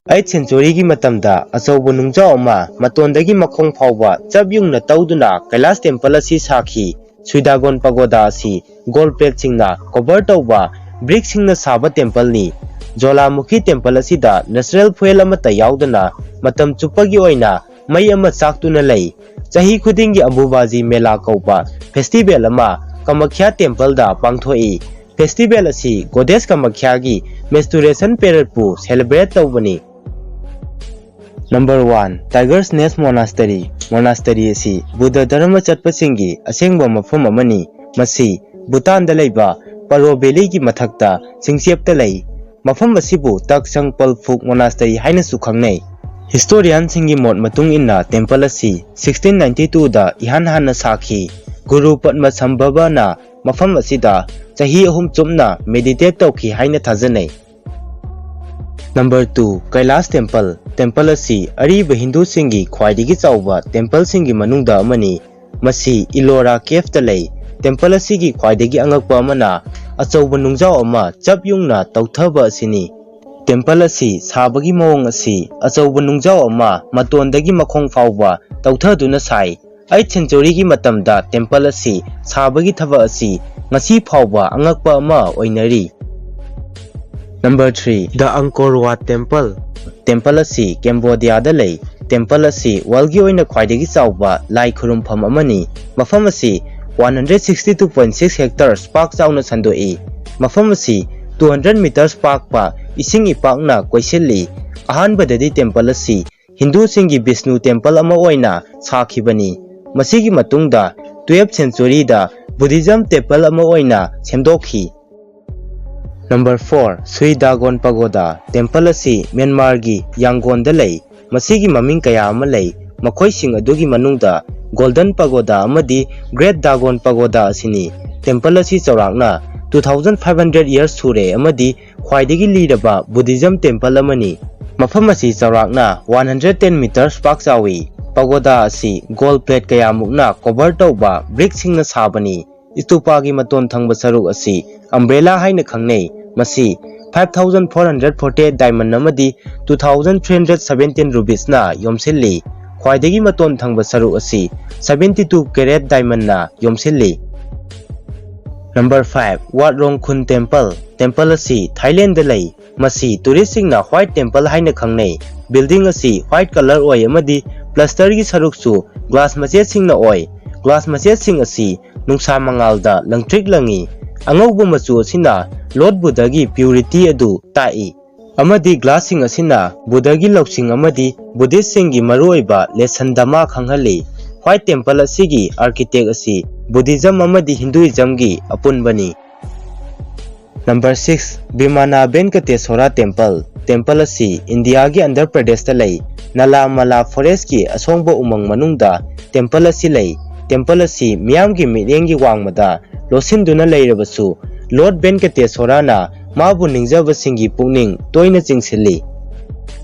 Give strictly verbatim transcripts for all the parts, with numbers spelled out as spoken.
Eight ꯁꯦꯟꯆꯨꯔꯤꯒꯤ ꯃꯇꯝꯗ ꯑꯆꯧꯕ ꯅꯨꯡꯖꯥꯎ ꯑꯃ ꯃꯇꯣꯟꯗꯒꯤ ꯃꯈꯣꯡ ꯐꯥꯎꯕ ꯆꯞ ꯌꯨꯡꯅ ꯇꯧꯗꯨꯅ ꯀꯩꯂꯥꯁ ꯇꯦꯝꯄꯜ ꯑꯁꯤ ꯁꯥꯈꯤ꯫ ꯁꯨꯏꯗꯥꯒꯣꯟ ꯄꯒꯣꯗꯥ ꯑꯁꯤ ꯒꯣꯜ ꯄ꯭ꯂꯦꯠꯁꯤꯡꯅ ꯀꯣꯚꯔ ꯇꯧꯕ ꯕ꯭ꯔꯤꯛꯁꯤꯡꯅ ꯁꯥꯕ ꯇꯦꯝꯄꯜꯅꯤ꯫ ꯖ꯭ꯋꯥꯂꯥꯃꯨꯈꯤ ꯇꯦꯝꯄꯜ ꯑꯁꯤꯗ ꯅꯦꯆꯔꯦꯜ ꯐ꯭ꯌꯨꯑꯦꯜ ꯑꯃꯠꯇ ꯌꯥꯎꯗꯅ ꯃꯇꯝ ꯆꯨꯞꯄꯒꯤ ꯑꯣꯏꯅ ꯃꯩ ꯑꯃ ꯆꯥꯛꯇꯨꯅ ꯂꯩ꯫ ꯆꯍꯤ ꯈꯨꯗꯤꯡꯒꯤ ꯑꯝꯕꯨꯕꯥꯖꯤ ꯃꯦꯂꯥ ꯀꯧꯕ ꯐꯦꯁꯇꯤꯚꯦꯜ ꯑꯃ ꯀꯃꯈ꯭ꯌꯥ ꯇꯦꯝꯄꯜꯗ ꯄꯥꯡꯊꯣꯛꯏ꯫ ꯐꯦꯁꯇꯤꯚꯦꯜ ꯑꯁꯤ ꯒꯣꯗꯦꯁ ꯀꯃꯈ꯭ꯌꯥꯒꯤ ꯃꯦꯟꯁꯇ꯭ꯔꯨꯑꯦꯁꯟ ꯄꯦꯔꯦꯗꯄꯨ ꯁꯦꯂꯦꯕ꯭ꯔꯦꯠ ꯇꯧꯕꯅꯤ꯫ Number one, Tiger's Nest Monastery꯫ ꯃꯣꯅꯥꯁꯇꯔꯤ ꯑꯁꯤ ꯕꯨꯙ ꯙꯔꯃ ꯆꯠꯄꯁꯤꯡꯒꯤ ꯑꯁꯦꯡꯕ ꯃꯐꯝ ꯑꯃꯅꯤ꯫ ꯃꯁꯤ ꯚꯨꯇꯥꯟꯗ ꯂꯩꯕ ꯄꯔꯣ ꯚꯦꯂꯤꯒꯤ ꯃꯊꯛꯇ ꯆꯤꯡꯆꯦꯞꯇ ꯂꯩ꯫ ꯃꯐꯝ ꯑꯁꯤꯕꯨ ꯇꯛꯁꯪ ꯄꯜꯐꯨꯛ ꯃꯣꯅꯥꯁꯇꯔꯤ ꯍꯥꯏꯅꯁꯨ ꯈꯪꯅꯩ꯫ ꯍꯤꯁꯇꯣꯔꯤꯌꯥꯟꯁꯤꯡꯒꯤ ꯃꯣꯠ ꯃꯇꯨꯡ ꯏꯟꯅ ꯇꯦꯝꯄꯜ ꯑꯁꯤ ꯁꯤꯛꯁꯇꯤꯟ ꯅꯥꯏꯟꯇꯤ ꯇꯨꯗ ꯏꯍꯥꯟ ꯍꯥꯟꯅ ꯁꯥꯈꯤ꯫ ꯒꯨꯔꯨ ꯄꯗꯃꯁꯝꯚꯕꯅ ꯃꯐꯝ ꯑꯁꯤꯗ ꯆꯍꯤ ꯑꯍꯨꯝ ꯆꯨꯞꯅ ꯃꯦꯗꯤꯇꯦꯠ ꯇꯧꯈꯤ ꯍꯥꯏꯅ ꯊꯥꯖꯅꯩ꯫ Number two, Kailash temple. Temple ꯑꯁꯤ ꯑꯔꯤꯕ ꯍꯤꯟꯗꯨꯁꯤꯡꯒꯤ ꯈ꯭ꯋꯥꯏꯗꯒꯤ ꯆꯥꯎꯕ ꯇꯦꯝꯄꯜꯁꯤꯡꯒꯤ ꯃꯅꯨꯡꯗ ꯑꯃꯅꯤ꯫ ꯃꯁꯤ ꯏꯂꯣꯔꯥ ꯀꯦꯐꯇ ꯂꯩ꯫ ꯇꯦꯝꯄꯜ ꯑꯁꯤꯒꯤ ꯈ꯭ꯋꯥꯏꯗꯒꯤ ꯑꯉꯛꯄ ꯑꯃꯅ ꯑꯆꯧꯕ ꯅꯨꯡꯖꯥꯎ ꯑꯃ ꯆꯞ ꯌꯨꯡꯅ ꯇꯧꯊꯕ ꯑꯁꯤꯅꯤ꯫ ꯇꯦꯝꯄꯜ ꯑꯁꯤ ꯁꯥꯕꯒꯤ ꯃꯑꯣꯡ ꯑꯁꯤ ꯑꯆꯧꯕ ꯅꯨꯡꯖꯥꯎ ꯑꯃ ꯃꯇꯣꯟꯗꯒꯤ ꯃꯈꯣꯡ ꯐꯥꯎꯕ ꯇꯧꯊꯗꯨꯅ ꯁꯥꯏ꯫ ꯑꯩꯠ ꯁꯦꯟꯆꯨꯔꯤꯒꯤ ꯃꯇꯝꯗ ꯇꯦꯝꯄꯜ ꯑꯁꯤ ꯁꯥꯕꯒꯤ ꯊꯕꯛ ꯑꯁꯤ ꯉꯁꯤ ꯐꯥꯎꯕ ꯑꯉꯛꯄ ꯑꯃ ꯑꯣꯏꯅꯔꯤ꯫ Number three, The Angkor Wat Temple꯫ Temple ꯑꯁꯤ ꯀꯦꯝꯕꯣꯗꯤꯌꯥꯗ ꯂꯩ꯫ ꯇꯦꯝꯄꯜ ꯑꯁꯤ ꯋꯥꯔꯜꯒꯤ ꯑꯣꯏꯅ ꯈ꯭ꯋꯥꯏꯗꯒꯤ ꯆꯥꯎꯕ ꯂꯥꯏ ꯈꯨꯔꯨꯝꯐꯝ ꯑꯃꯅꯤ꯫ ꯃꯐꯝ ꯑꯁꯤ one hundred sixty two point six hectares ꯄꯥꯛ ꯆꯥꯎꯅ ꯁꯟꯗꯣꯛꯏ꯫ ꯃꯐꯝ ꯑꯁꯤ ꯇꯨ ꯍꯟꯗ꯭ꯔꯦꯠ ꯃꯤꯇꯔꯁ ꯄꯥꯛꯄ ꯏꯁꯤꯡ ꯏꯄꯥꯛꯅ ꯀꯣꯏꯁꯤꯜꯂꯤ꯫ ꯑꯍꯥꯟꯕꯗꯗꯤ ꯇꯦꯝꯄꯜ ꯑꯁꯤ ꯍꯤꯟꯗꯨꯁꯤꯡꯒꯤ ꯕꯤꯁꯅꯨ ꯇꯦꯝꯄꯜ ꯑꯃ ꯑꯣꯏꯅ ꯁꯥꯈꯤꯕꯅꯤ꯫ ꯃꯁꯤꯒꯤ ꯃꯇꯨꯡꯗ ꯇꯨꯌꯦꯜꯐ ꯁꯦꯟꯆꯨꯔꯤꯗ ꯕꯨꯙꯤꯖꯝ ꯇꯦꯝꯄꯜ ꯑꯃ ꯑꯣꯏꯅ ꯁꯦꯝꯗꯣꯛꯈꯤ꯫ Number four, Shwedagon pagoda. Temple ꯑꯁꯤ ꯃ꯭ꯌꯥꯟꯃꯥꯔꯒꯤ ꯌꯥꯡꯒꯣꯟꯗ ꯂꯩ꯫ ꯃꯁꯤꯒꯤ ꯃꯃꯤꯡ ꯀꯌꯥ ꯑꯃ ꯂꯩ, ꯃꯈꯣꯏꯁꯤꯡ ꯑꯗꯨꯒꯤ ꯃꯅꯨꯡꯗ ꯒꯣꯜꯗꯟ ꯄꯒꯣꯗꯥ ꯑꯃꯗꯤ ꯒ꯭ꯔꯦꯠ ꯗꯥꯒꯣꯟ ꯄꯒꯣꯗꯥ ꯑꯁꯤꯅꯤ꯫ ꯇꯦꯝꯄꯜ ꯑꯁꯤ ꯆꯥꯎꯔꯥꯛꯅ two thousand five hundred years ꯁꯨꯔꯦ ꯑꯃꯗꯤ ꯈ꯭ꯋꯥꯏꯗꯒꯤ ꯂꯤꯔꯕ ꯕꯨꯙꯤꯖꯝ ꯇꯦꯝꯄꯜ ꯑꯃꯅꯤ꯫ ꯃꯐꯝ ꯑꯁꯤ ꯆꯥꯎꯔꯥꯛꯅ ꯋꯥꯟ ꯍꯟꯗ꯭ꯔꯦꯠ ꯇꯦꯟ ꯃꯤꯇꯔꯁ ꯄꯥꯛ ꯆꯥꯎꯏ꯫ ꯄꯒꯣꯗꯥ ꯑꯁꯤ ꯒꯣꯜ ꯄ꯭ꯂꯦꯠ ꯀꯌꯥꯃꯨꯛꯅ ꯀꯣꯚꯔ ꯇꯧꯕ ꯕ꯭ꯔꯤꯛꯁꯤꯡꯅ ꯁꯥꯕꯅꯤ꯫ ꯁ꯭ꯇꯨꯄꯥꯒꯤ ꯃꯇꯣꯟ ꯊꯪꯕ ꯁꯔꯨꯛ ꯑꯁꯤ ꯑꯝꯕ꯭ꯔꯦꯂꯥ ꯍꯥꯏꯅ ꯈꯪꯅꯩ꯫ ꯃꯁꯤ five thousand four hundred forty eight diamond ꯑꯃꯗꯤ two thousand three hundred seventeen rubiesꯅ ꯌꯣꯝꯁꯤꯜꯂꯤ꯫ ꯈ꯭ꯋꯥꯏꯗꯒꯤ ꯃꯇꯣꯟ ꯊꯪꯕ ꯁꯔꯨꯛ ꯑꯁꯤ seventy two carat diamondꯅ ꯌꯣꯝꯁꯤꯜꯂꯤ꯫ Number five, Wat Rong Khun Temple꯫ Temple ꯑꯁꯤ ꯊꯥꯏꯂꯦꯟꯗ ꯂꯩ꯫ ꯃꯁꯤ touristꯁꯤꯡꯅ White Temple ꯍꯥꯏꯅ ꯈꯪꯅꯩ꯫ Building ꯑꯁꯤ white color ꯑꯣꯏ ꯑꯃꯗꯤ plasterꯒꯤ ꯁꯔꯨꯛꯁꯨ glass ꯃꯆꯦꯠꯁꯤꯡꯅ ꯑꯣꯏ꯫ Glass ꯃꯆꯦꯠꯁꯤꯡ ꯑꯁꯤ ꯅꯨꯡꯁꯥ ꯃꯉꯥꯜꯗ ꯂꯪꯇ꯭ꯔꯤꯛ ꯂꯪꯏ꯫ ꯑꯉꯧꯕ ꯃꯆꯨ ꯑꯁꯤꯅ Lord Buddhaꯒꯤ purity ꯑꯗꯨ ꯇꯥꯛꯏ꯫ ꯑꯃꯗꯤ glassꯁꯤꯡ ꯑꯁꯤꯅ ꯕꯨꯙꯒꯤ ꯂꯧꯁꯤꯡ ꯑꯃꯗꯤ Buddhistꯁꯤꯡꯒꯤ ꯃꯔꯨꯑꯣꯏꯕ lesson ꯙꯃꯥ ꯈꯪꯍꯜꯂꯤ꯫ White Temple ꯑꯁꯤꯒꯤ architect ꯑꯁꯤ Buddhism ꯑꯃꯗꯤ Hinduismꯒꯤ ꯑꯄꯨꯟꯕꯅꯤ꯫ Number six, Vimana Venkateswara Temple꯫ Temple ꯑꯁꯤ ꯏꯟꯗꯤꯌꯥꯒꯤ ꯑꯟꯙ꯭ꯔ ꯄ꯭ꯔꯗꯦꯁꯇ ꯂꯩ꯫ ꯅꯂꯥ ꯃꯂꯥ forestꯀꯤ ꯑꯁꯣꯡꯕ ꯎꯃꯪ ꯃꯅꯨꯡꯗ temple ꯑꯁꯤ ꯂꯩ꯫ Temple ꯑꯁꯤ ꯃꯤꯌꯥꯝꯒꯤ ꯃꯤꯠꯌꯦꯡꯒꯤ ꯋꯥꯡꯃꯗ ꯂꯣꯠꯁꯤꯟꯗꯨꯅ ꯂꯩꯔꯕꯁꯨ, Lord ꯚꯦꯟꯀꯇꯦꯁ꯭ꯋꯔꯥꯅ ꯃꯥꯕꯨ ꯅꯤꯡꯖꯕꯁꯤꯡꯒꯤ ꯄꯨꯛꯅꯤꯡ ꯇꯣꯏꯅ ꯆꯤꯡꯁꯤꯜꯂꯤ꯫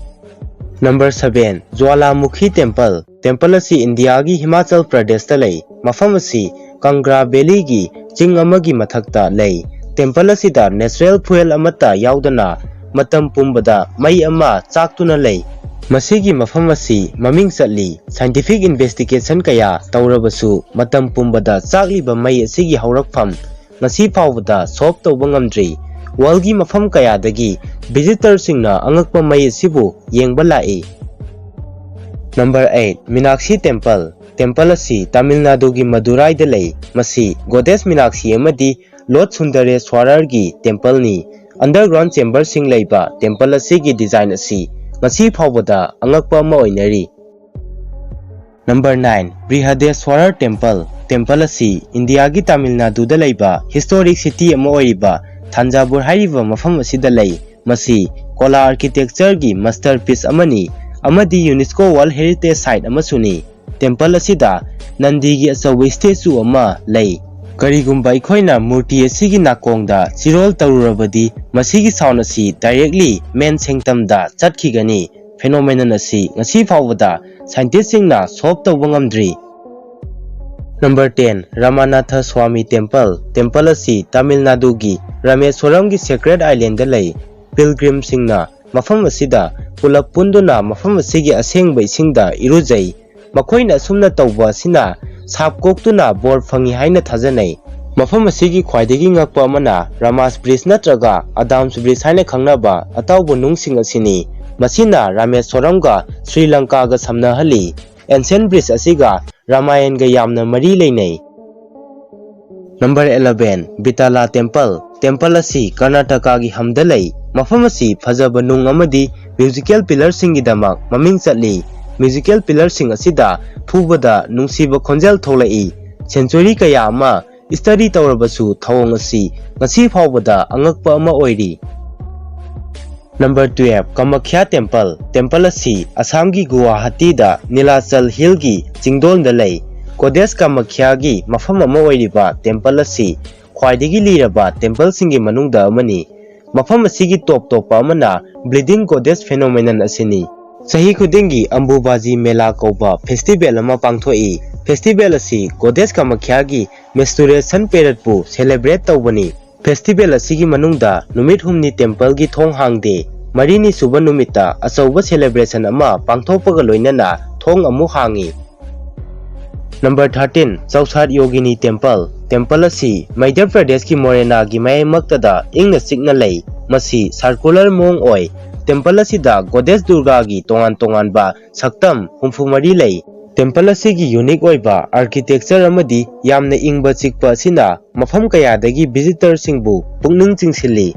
Number seven, Jwalamukhi Temple꯫ Temple ꯑꯁꯤ ꯏꯟꯗꯤꯌꯥꯒꯤ ꯍꯤꯃꯥꯆꯜ ꯄ꯭ꯔꯗꯦꯁꯇ ꯂꯩ꯫ ꯃꯐꯝ ꯑꯁꯤ ꯀꯪꯒ꯭ꯔꯥ ꯚꯦꯂꯤꯒꯤ ꯆꯤꯡ ꯑꯃꯒꯤ ꯃꯊꯛꯇ ꯂꯩ꯫ Temple ꯑꯁꯤꯗ natural fuel ꯑꯃꯠꯇ ꯌꯥꯎꯗꯅ ꯃꯇꯝ ꯄꯨꯝꯕꯗ ꯃꯩ ꯑꯃ ꯆꯥꯛꯇꯨꯅ ꯂꯩ꯫ ꯃꯁꯤꯒꯤ ꯃꯐꯝ ꯑꯁꯤ ꯃꯃꯤꯡ ꯆꯠꯂꯤ꯫ Scientific investigation ꯀꯌꯥ ꯇꯧꯔꯕꯁꯨ ꯃꯇꯝ ꯄꯨꯝꯕꯗ ꯆꯥꯛꯂꯤꯕ ꯃꯩ ꯑꯁꯤꯒꯤ ꯍꯧꯔꯛꯐꯝ ꯉꯁꯤ ꯐꯥꯎꯕꯗ solve ꯇꯧꯕ ꯉꯝꯗ꯭ꯔꯤ꯫ Worldꯒꯤ ꯃꯐꯝ ꯀꯌꯥꯗꯒꯤ visitorꯁꯤꯡꯅ ꯑꯉꯛꯄ ꯃꯩ ꯑꯁꯤꯕꯨ ꯌꯦꯡꯕ ꯂꯥꯛꯏ꯫ Number eight, Meenakshi Temple꯫ Temple ꯑꯁꯤ ꯇꯥꯃꯤꯜ ꯅꯥꯗꯨꯒꯤ ꯃꯗꯨꯔꯥꯏꯗ ꯂꯩ꯫ ꯃꯁꯤ goddess ꯃꯤꯅꯥꯛꯁꯤ ꯑꯃꯗꯤ Lord ꯁꯨꯟꯗꯔꯦꯁ꯭ꯋꯔꯔꯒꯤ templeꯅꯤ꯫ Underground chamberꯁꯤꯡ ꯂꯩꯕ temple ꯑꯁꯤꯒꯤ design ꯑꯁꯤ ꯉꯁꯤ ꯐꯥꯎꯕꯗ ꯑꯉꯛꯄ ꯑꯃ ꯑꯣꯏꯅꯔꯤ꯫ Number nine, Brihadeswarar Temple꯫ Temple ꯑꯁꯤ ꯏꯟꯗꯤꯌꯥꯒꯤ ꯇꯥꯃꯤꯜ ꯅꯥꯗꯨꯗ ꯂꯩꯕ historic city ꯑꯃ ꯑꯣꯏꯔꯤꯕ ꯊꯥꯟꯖꯥꯚꯨꯔ ꯍꯥꯏꯔꯤꯕ ꯃꯐꯝ ꯑꯁꯤꯗ ꯂꯩ꯫ ꯃꯁꯤ ꯀꯣꯂꯥ architectureꯒꯤ masterpiece ꯑꯃꯅꯤ ꯑꯃꯗꯤ UNESCO World Heritage Site ꯑꯃꯁꯨꯅꯤ꯫ Temple ꯑꯁꯤꯗ ꯅꯟꯗꯤꯒꯤ ꯑꯆꯧꯕ statue ꯑꯃ ꯂꯩ꯫ ꯀꯔꯤꯒꯨꯝꯕ ꯑꯩꯈꯣꯏꯅ ꯃꯨꯔꯇꯤ ꯑꯁꯤꯒꯤ ꯅꯥꯀꯣꯡꯗ ꯆꯤꯔꯣꯜ ꯇꯧꯔꯨꯔꯕꯗꯤ, ꯃꯁꯤꯒꯤ sound ꯑꯁꯤ directly main sanctumꯗ ꯆꯠꯈꯤꯒꯅꯤ꯫ Phenomenon ꯑꯁꯤ ꯉꯁꯤ ꯐꯥꯎꯕꯗ scientistꯁꯤꯡꯅ solve ꯇꯧꯕ ꯉꯝꯗ꯭ꯔꯤ꯫ Number ten, Ramanatha Swami Temple꯫ Temple ꯑꯁꯤ ꯇꯥꯃꯤꯜ ꯅꯥꯗꯨꯒꯤ ꯔꯥꯃꯦꯁ꯭ꯋꯔꯝꯒꯤ Sacred Islandꯗ ꯂꯩ꯫ Pilgrimꯁꯤꯡꯅ ꯃꯐꯝ ꯑꯁꯤꯗ ꯄꯨꯂꯞ ꯄꯨꯟꯗꯨꯅ ꯃꯐꯝ ꯑꯁꯤꯒꯤ ꯑꯁꯦꯡꯕ ꯏꯁꯤꯡꯗ ꯏꯔꯨꯖꯩ꯫ ꯃꯈꯣꯏꯅ ꯑꯁꯨꯝꯅ ꯇꯧꯕ ꯑꯁꯤꯅ ꯁꯥꯞ ꯀꯣꯛꯇꯨꯅ ꯕꯣꯔ ꯐꯪꯏ ꯍꯥꯏꯅ ꯊꯥꯖꯅꯩ꯫ ꯃꯐꯝ ꯑꯁꯤꯒꯤ ꯈ꯭ꯋꯥꯏꯗꯒꯤ ꯉꯛꯄ ꯑꯃꯅ Ramas Bridge ꯅꯠꯇ꯭ꯔꯒ Adam's Bridge ꯍꯥꯏꯅ ꯈꯪꯅꯕ ꯑꯇꯥꯎꯕ ꯅꯨꯡꯁꯤꯡ ꯑꯁꯤꯅꯤ꯫ ꯃꯁꯤꯅ ꯔꯥꯃꯦꯁ꯭ꯋꯔꯝꯒ ꯁ꯭ꯔꯤ ꯂꯪꯀꯥꯒ ꯁꯝꯅꯍꯜꯂꯤ꯫ Ancient Bridge ꯑꯁꯤꯒ ꯔꯥꯃꯥꯌꯟꯒ ꯌꯥꯝꯅ ꯃꯔꯤ ꯂꯩꯅꯩ꯫ Number eleven, Vitala Temple꯫ Temple ꯑꯁꯤ ꯀꯔꯅꯥꯇꯀꯥꯒꯤ ꯍꯝꯗ ꯂꯩ꯫ ꯃꯐꯝ ꯑꯁꯤ ꯐꯖꯕ ꯅꯨꯡ ꯑꯃꯗꯤ musical pillarꯁꯤꯡꯒꯤꯗꯃꯛ ꯃꯃꯤꯡ ꯆꯠꯂꯤ꯫ Musical pillarꯁꯤꯡ ꯑꯁꯤꯗ ꯐꯨꯕꯗ ꯅꯨꯡꯁꯤꯕ ꯈꯣꯟꯖꯦꯜ ꯊꯣꯛꯂꯛꯏ꯫ Century ꯀꯌꯥ ꯑꯃ study ꯇꯧꯔꯕꯁꯨ ꯊꯧꯑꯣꯡ ꯑꯁꯤ ꯉꯁꯤ ꯐꯥꯎꯕꯗ ꯑꯉꯛꯄ ꯑꯃ ꯑꯣꯏꯔꯤ꯫ Number twelve, Kamakhya Temple꯫ Temple ꯑꯁꯤ ꯑꯁꯥꯝꯒꯤ ꯒꯨꯋꯥꯍꯥꯇꯤꯗ ꯅꯤꯂꯥꯆꯜ Hillꯒꯤ ꯆꯤꯡꯗꯣꯟꯗ ꯂꯩ꯫ Goddess Kamakhyaꯒꯤ ꯃꯐꯝ ꯑꯃ ꯑꯣꯏꯔꯤꯕ temple ꯑꯁꯤ ꯈ꯭ꯋꯥꯏꯗꯒꯤ ꯂꯤꯔꯕ templeꯁꯤꯡꯒꯤ ꯃꯅꯨꯡꯗ ꯑꯃꯅꯤ꯫ ꯃꯐꯝ ꯑꯁꯤꯒꯤ ꯇꯣꯞ ꯇꯣꯞꯄ ꯑꯃꯅ Bleeding Goddess Phenomenon ꯑꯁꯤꯅꯤ꯫ ꯆꯍꯤ ꯈꯨꯗꯤꯡꯒꯤ ꯑꯝꯕꯨꯕꯥꯖꯤ ꯃꯦꯂꯥ ꯀꯧꯕ festival ꯑꯃ ꯄꯥꯡꯊꯣꯛꯏ꯫ Festival ꯑꯁꯤ Goddess Kamakhyaꯒꯤ menstruation periodꯄꯨ celebrate ꯇꯧꯕꯅꯤ꯫ Festival ꯑꯁꯤꯒꯤ ꯃꯅꯨꯡꯗ ꯅꯨꯃꯤꯠ ꯍꯨꯝꯅꯤ templeꯒꯤ ꯊꯣꯡ ꯍꯥꯡꯗꯦ꯫ ꯃꯔꯤꯅꯤ ꯁꯨꯕ ꯅꯨꯃꯤꯠꯇ ꯑꯆꯧꯕ celebration ꯑꯃ ꯄꯥꯡꯊꯣꯛꯄꯒ ꯂꯣꯏꯅꯅ ꯊꯣꯡ ꯑꯃꯨꯛ ꯍꯥꯡꯏ꯫ Number thirteen, Chauchat Yogini Temple꯫ Temple ꯑꯁꯤ ꯃꯙ꯭ꯌ ꯄ꯭ꯔꯗꯦꯁꯀꯤ ꯃꯣꯔꯦꯅꯥꯒꯤ ꯃꯌꯥꯏꯃꯛꯇꯗ ꯏꯪꯅ ꯆꯤꯛꯅ ꯂꯩ꯫ ꯃꯁꯤ circular ꯃꯑꯣꯡ ꯑꯣꯏ꯫ Temple ꯑꯁꯤꯗ Goddess ꯗꯨꯔꯒꯥꯒꯤ ꯇꯣꯉꯥꯟ ꯇꯣꯉꯥꯟꯕ ꯁꯛꯇꯝ ꯍꯨꯝꯐꯨ ꯃꯔꯤ ꯂꯩ꯫ Temple ꯑꯁꯤꯒꯤ unique ꯑꯣꯏꯕ architecture ꯑꯃꯗꯤ ꯌꯥꯝꯅ ꯏꯪꯕ ꯆꯤꯛꯄ ꯑꯁꯤꯅ ꯃꯐꯝ ꯀꯌꯥꯗꯒꯤ visitorꯁꯤꯡꯕꯨ ꯄꯨꯛꯅꯤꯡ ꯆꯤꯡꯁꯤꯜꯂꯤ꯫